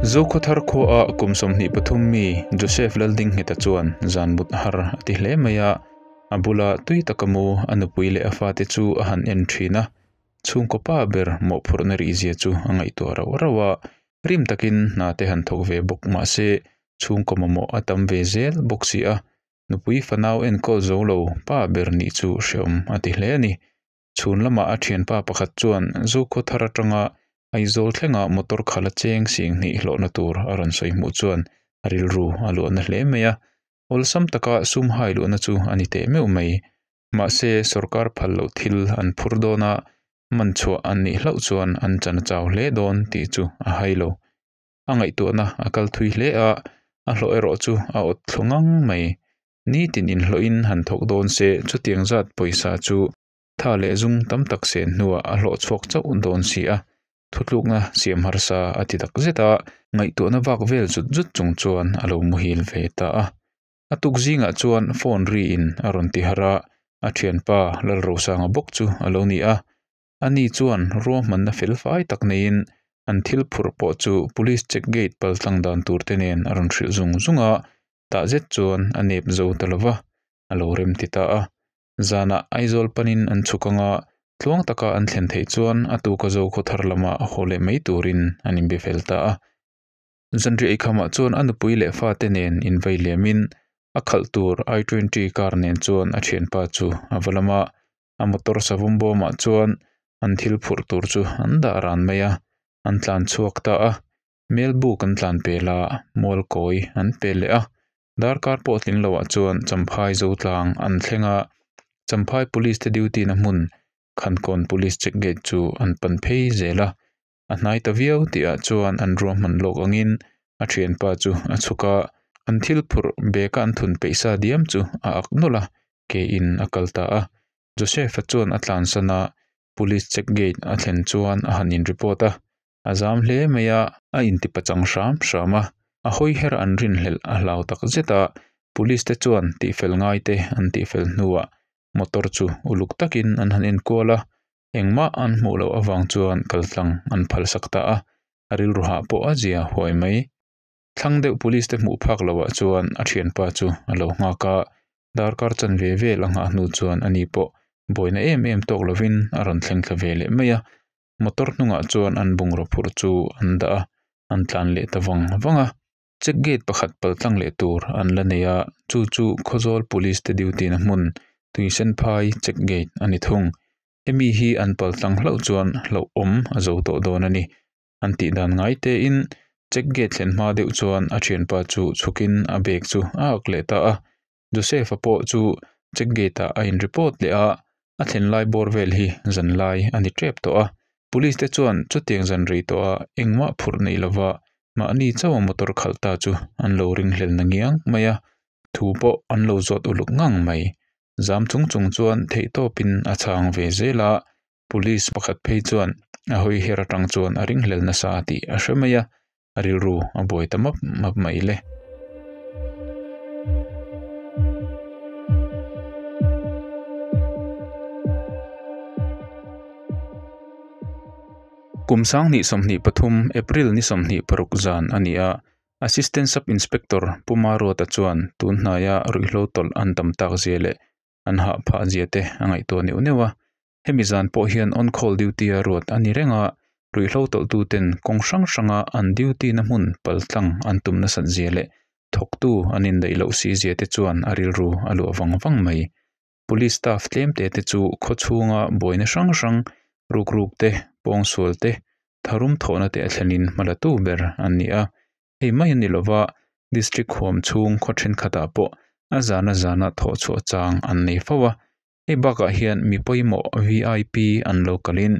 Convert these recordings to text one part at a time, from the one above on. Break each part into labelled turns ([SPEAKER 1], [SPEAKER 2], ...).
[SPEAKER 1] Zokhawthar khuaah kum 23 mi Joseph Laldingheta chuan zan mut har a ti hle mai a, a bula tui taka mu a nupui leh a fate chu a han en thin a, chhungkaw pa ber mawhphurhna rihzia chu a ngaihtuah rauh rauh a, rim takin hna te han thawk ve bawk mah se chhungkaw mamawh a tam ve zel bawk si a, nupui fanau enkawl zo lo pa ber nih chu hreawm a ti hle a ni. Chhun lamah a thianpa pakhat chuan Zokhawthar atanga Aizawl thlenga motor khalh a cheng sing hnih hlawhna tur a rawn sawi hmuh chuan a rilru a luahna hle mai a, awlsam taka sum hai luhna chu a ni teh meuh mai. Mahse, sorkar phal loh thil an phur dawn a, man chhuah an nih hlauh chuan an chan a chau hle dawn tih chu a hai lo. A ngaihtuahna a kal thui hle a, a hlawh erawh chu a awt thlu ngang mai. Nitin inhlawhin han thawk dawn se chutiang zat pawisa chu tha leh zung tam tak sen hnuah a hlawh chhuak chauh dawn si a, thutlukna siam harsa a ti tak zet a, ngaihtuahna vak vel zut zut chung chuan a lo muhil ve ta a. A tuk zingah chuan phone ri in a rawn ti harh a, a thianpa Lalrosanga bawk chu a lo ni a. Ani chuan ruahmanna fel fai tak neiin an thil phurh pawh chu police check gate pal tlang dan tur te nen a rawn hrilh zung zung a, tah zet chuan a nep zo ta lo va, a lo rem ti ta a. Zanah Aizawl panin an chhuk anga tluang taka an thlen theih chuan a tuka zo khawthar lama haw leh mai turin an inbe fel ta a. Zanriah ikhamah chuan a nupui leh fate nen invei liamin a khalh tur i twenty car nen chuan a thianpa chu a va lam a, a motor savawm bawmah chuan an thil phurh tur chu an dah ran mai a, an tlan chhuak ta a. Melbuk an tlan pel a, Mualkawi an pel leh a, darkar pawh tling loah chuan Champhai Zotlang an thleng a, Champhai Police te duty na hmun Khankawn Police check gate chu an pan phei zel a, a hnai ta viau tihah chuan an ruahman lawk angin a thianpa chu a chhuk a, an thil phurh bag a an thun peih sa diam chu a ak nawlh a, ke in a kal ta a. Joseph-a chuan a tlansan a, Police check gate a thlen chuan a han in report a, A zam hle mai a, a inti pachang hram hram a, a hawi her an rinhlelh a hlau tak zet a, police te chuan tihfel ngai te an tihfel hnuah motor chu uluk takin an han enkual a, engmah an hmuh loh avang chuan kaltlang an phalsak ta a, a rilru hah pawh a zia huai mai. Thlang deuh police te hmuh phak loh ah chuan a thianpa chu a lo nghak a, darkar chanve vel a nghah hnu chuan ani pawh buaina em em tawk lovin a rawn thleng thla ve leh mai a. Motor hnungah chuan an bungraw phurh chu an dah a, an tlan leh ta vang vang a. Check gate pakhat pal tlang leh tur an la nei a, chu chu Khawzawl Police te duty na hmun Tuisenphai check gate a ni thung. Hemi hi an pal tlang hlauh chuan hlauhawm a zo tawh dawn a ni. An tih dan ngai tein check gate thlen hma deuh chuan a thianpa chu chhukin a bag chu a ak leh ta a. Joseph-a pawh chu check gate ah a in report leh a, a thlen lai bawr vel hi zan lai a ni tep tawh a. Police te chuan chutiang zan rei tawh a engmah phurh neih lova mahni chauha motor khalh ta chu an lo ringhlel na ngiang mai a, thu pawh an lo zawt uluk ngang mai. Zam chung chung chuan theihtawpin a chhang ve zel a, police pakhat phei chuan a hawi her atang chuan a ringhlel nasa tih a hre mai a. A rilru a buai ta map map mai le. Kum 2023 April ni 26 zan a ni a, Assistant Sub Inspector Pu Maruata chuan tun hnaia ruihhlo tawlh an tam tak zia leh an hah phah zia te a ngaihtuah neuh neuh a. Hemi zan pawh hian on call duty a ruat a ni reng a, ruihhlo tawlhtuten kawng hrang hranga an duty na hmun pal tlang an tum nasat zia leh thawktu an indaih loh si zia te chuan a rilru a luah vang vang mai. Police staff tlem te te chu khaw chhunga buaina hrang hrang, rukruk te, pawngsual te, tharum thawhna te a thlenin hmalatu ber an ni a. Hei mai a ni lova, district huam chhung khaw thenkhatah pawh a zana zana thawh chhuah chang an nei fo a. Hei bakah hian mi pawimawh vip an lo kalin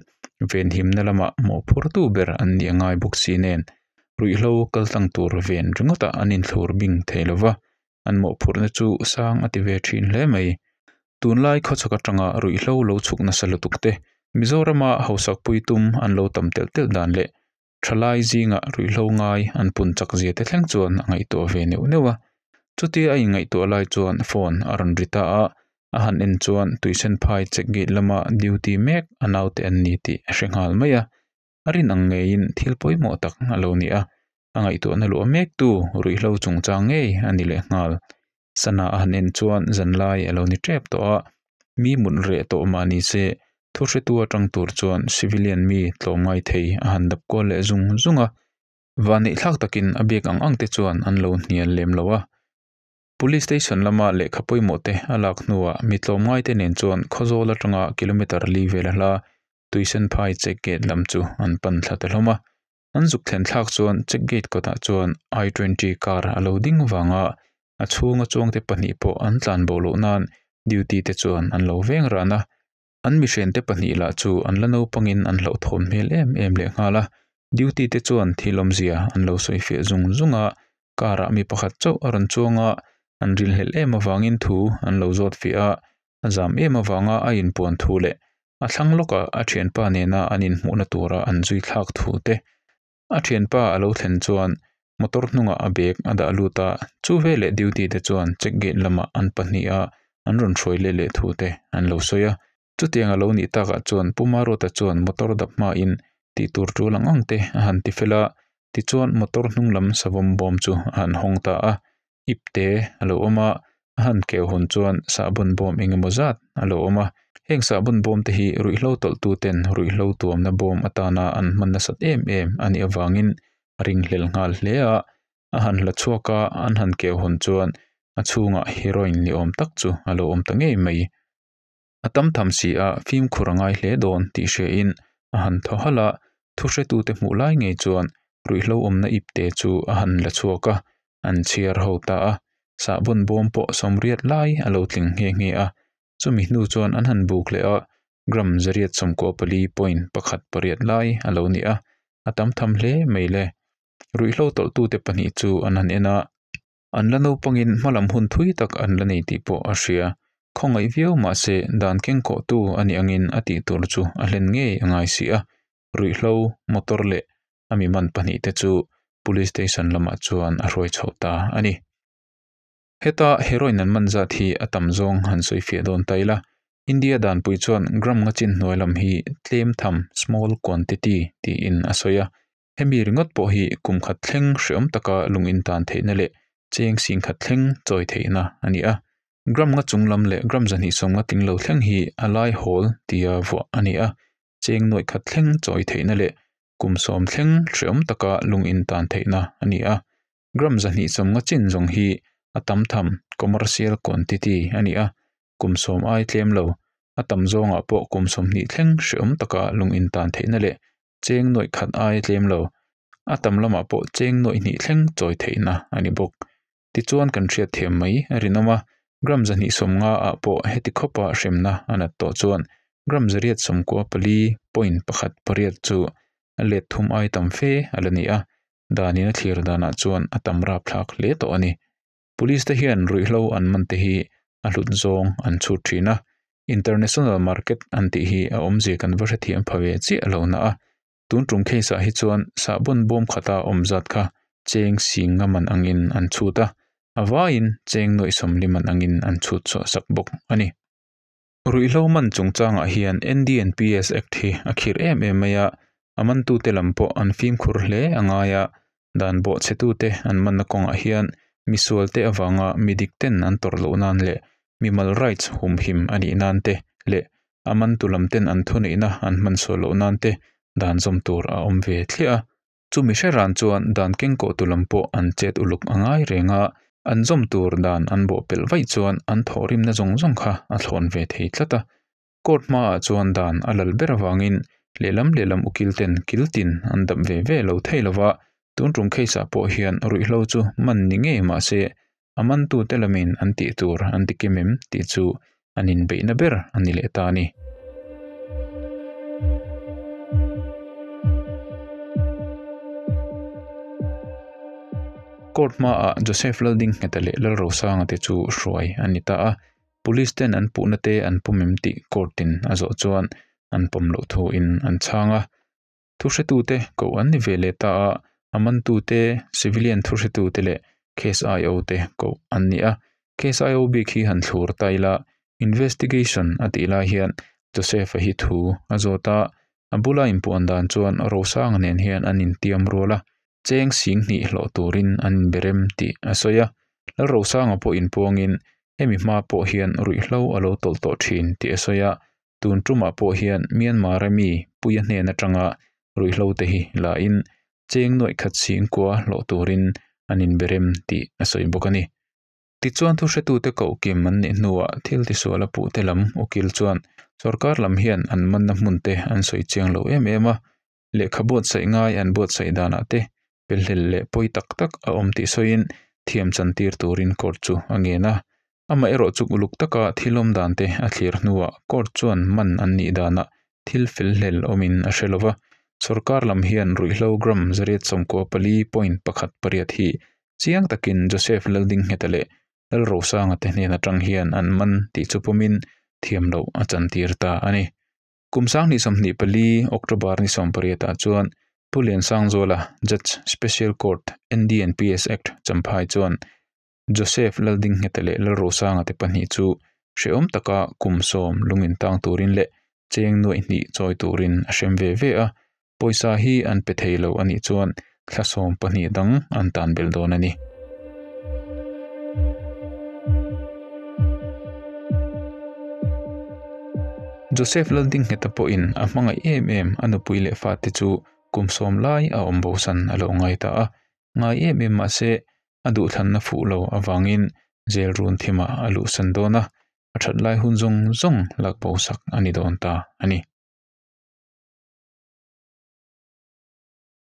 [SPEAKER 1] venhimna lamah mawhphurtu ber an nih a ngai bawk si nen ruihhlo kal tlang tur ven ringawtah an inthlur bing thei lova, an mawhphurhna chu sang a ti ve thin hle mai. Tunlai khawchhak atanga ruihhlo lo chhuk nasa lutuk te, Mizorama hausak pui tum an lo tam telh telh dan leh thalai zingah ruihhlo ngai an pun chak zia te thleng chuan a ngaihtuah ve neuh neuh a. Chutia a inngaihtuah lai chuan phone a rawn ri ta a, a han en chuan Tuisenphai check gate lama duty mek a naute an ni tih a hre nghal mai a. A rin ang ngeiin thil pawimawh tak a lo ni a. A ngaihtuahna luah mektu ruihhlo chungchang ngei a ni lehnghal. Sana a han en chuan zanlai a lo ni tep tawh a, mi mut reh tawh mah ni se thu hretu atang tur chuan civilian mi tlawmngai thei a han dap kual leh zung zung a. Vanneih thlak takin a biak ang ang te chuan an lo hnial lem lo a. Police station lama lehkha pawimawh te a lak hnuah mi tlawmngai te nen chuan Khawzawl atanga kilometre li vel a hla Tuisenphai check gate lam chu an pan thla ta hlawm a. An zuk thlen thlak chuan check gate kawtah chuan I twenty car a lo ding vang a, a chhunga chuangte pahnih pawh an tlan bo loh nan duty te chuan an lo veng ran a. An mihrente pahnih lah chu an la naupangin an hlauhthawn hmel em em lehnghal a, duty te chuan thil awmzia an lo sawi fiah zung zung a, car ah mi pakhat chauh a rawn chuang a, an rilhlelh em avangin thu an lo zawt fiah a, a zam em avanga a inpuan thu leh a thlang lawka a thianpa nena an inhmuhna tura an zui thlak thu te. A thianpa a lo thlen chuan motor hnungah a bag a dah lut a, chu veleh duty te chuan check gate lamah an pahnih a an rawn hruai leh leh thu te an lo sawi a. Chutiang a lo nih takah chuan Pu Maruata chuan motor dap hmain tih tur tul ang ang te a han ti fel a, tichuan motor hnung lam savawm bawm chu a han hawng ta a. Ip te a lo awm a, a han keu hawn chuan sahbawn bawm eng emaw zat a lo awm a. Heng sahbawn bawm te hi ruihhlo tawlhtu ten ruihhlo tuamna bawm atana an hman nasat em em a nih avangin a ringhlel nghal hle a. A han hla chhuak a, an han keu hawn chuan a chhungah heroin ni awm tak chu a lo awm ta ngei mai. A tam tham si a, fimkhur a ngai hle dawn tih hriain a han thaw halh a, thuhretute hmuh lai ngei chuan ruihhlo awmna ipte chu a han la chhuak a, an chhiar ho ta a, sahbawn bawm pawh sawmriat lai a lo tling nghe nghe a, chumi hnu chuan an han buk leh a, gram zariat 94.18 lai a lo ni a, a tam tham hle mai le. Ruihhlo tawlhtute pahnih chu an han en a. An la naupangin hmalam hun thui tak an la nei tih pawh a hria. Khawngaih viau mah se dan kengkawhtu a nih angin a tih tur chu a hlen ngei a ngai si a. Ruihhlo, motor leh a mi man pahnih te chu Police Station lamah chuan a hruai chhoh ta a ni. Heta heroin an man zat hi a tam zawng han sawi fiah dawn ta ila. India danpui chuan gram nga chin hnuai lam hi tlem tham, small quantity, tiin a sawi a. Hemi ringawt pawh hi kum khat thleng hreawm taka lung intan theihna leh cheng sing khat thleng chawi theihna a ni a. Gram nga chung lam leh gram 250 tling lo thleng hi a lai hawl tia vuah a ni a. Cheng nuaih khat thleng chawi theihna leh kum 10 thleng hreawm taka lung intan theihna a ni a. Gram 250 chin zawng hi a tam tham, commercial quantity, a ni a. Kum 10 ai tlem lo, a tam zawngah pawh kum 20 thleng hreawm taka lung intan theihna leh cheng nuaih khat ai tlem lo, a tam lamah pawh cheng nuaih hnih thleng chawi theihna a ni bawk. Tichuan kan hriat thiam mai a rinawm a, gram 250 ah pawh heti khawpa hremna a nat tawh chuan gram 894.18 chu a let thum ai tam fe a la ni a, danin a thlir danah chuan a tam rapthlak hle tawh a ni. Police te hian ruihhlo an man te hi a hlut zawng an chhut thin a, international market an tih hi a awmzia kan va hrethiam pha ve chiah lo na a, tun tum case ah hi chuan sahbawn bawm khata awm zat kha cheng sing nga man angin an chhut a, a vaiin cheng nuaih sawmli man angin an chhut chhuah sak bawk a ni. Ruihhlo man chungchangah hian NDNPS Act hi a khirh em em mai a, a mantute lam pawh an fimkhur hle a ngai a, dan bawhchhetute an manna kawngah hian misualte avanga mi dikten an tawrh loh nan leh mimal rights humhim a nih nan te leh a mantu lamten an thuneihna an hmansual loh nan te dan zawm tur a awm ve thliah a. Chumi hre ran chuan dan kengkawhtu lam pawh an chet uluk a ngai reng a, an zawm tur dan an bawhpelh vaih chuan an thawhrimna zawng zawng kha a thlawn ve thei tlat a. Court hmaah chuan dan a lal ber avangin lehlam lehlam ukil ten kil tin an dap ve ve lo thei lo va, tun tum case ah pawh hian ruihhlo chu man ni ngei mah se a mantute lamin an tih tur an ti kim em tih chu an inbeihna ber a ni leh ta a ni. Court hmaah Joseph Laldingheta leh Lalrosanga te chu hruai a ni ta a, Police ten an puhna te an pawm em tih court in a zawh chuan an pawm loh thu in an chhang a. Thuhretute koh an ni ve leh ta a, a mantute, civilian thuhretute leh case IO te koh an ni a. Case IO bik hi han thlur ta ila, investigation a tih lai hian Joseph-a hi thu a zawt a, a bula inpuan dan chuan Rosanga nen hian an intiam rual a. cheng 2000 hlawh turin an inberem tih a sawi a. Lalrosanga pawh inpuangin hemi hma pawh hian ruihhlo a lo tawlh tawh thin tih a sawi a, tun tumah pawh hian Myanmar-a mi Puia hnen atanga ruihhlo te hi lain cheng nuaih khat 9000 hlawh turin an inberem tih a sawi bawk a ni. Tichuan thu hretute koh kim an nih hnuah thil tisual a puh te lam ukil chuan sorkar lam hian an manna hmun te an sawi chiang lo em em a, lehkha buatsaih ngai an buatsaih danah te pelhlel leh pawi tak tak a awm tih sawiin thiam chantir turin court chu a ngen a. Amaherawh chu uluk taka thil awm dan te a thlir hnuah court chuan man an nih danah thil felhlel awmin a hre lova, sorkar lam hian ruihhlo gram 894.18 hi chiang takin Joseph Laldingheta leh Lalrosanga te hnen atang hian an man tih chu pawmin thiam loh a chantir ta a ni. Kum 2024 October ni 18 ah chuan Pu Liansangzuala Judge Special Court NDNPS Act Champhai chuan Joseph Laldingheta leh Lalrosanga te pahnih chu hrehawm taka kum 10 lungin tang turin leh cheng nuaih hnih chawi turin a hrem ve ve a, pawisa hi an pe thei lo anih chuan thla 12 dang an tan bel dawn a ni. Joseph Laldingheta pawhin a hmangaih em em a nupui leh fate chu kum 10 lai a awm bosan a lo ngai ta a, ngai em em mahse a duhthlanna fuh lo awangin jail run thimah a luhsan dawn a, a that lai hun zawng zawng lak bo sak a ni dawn ta a ni.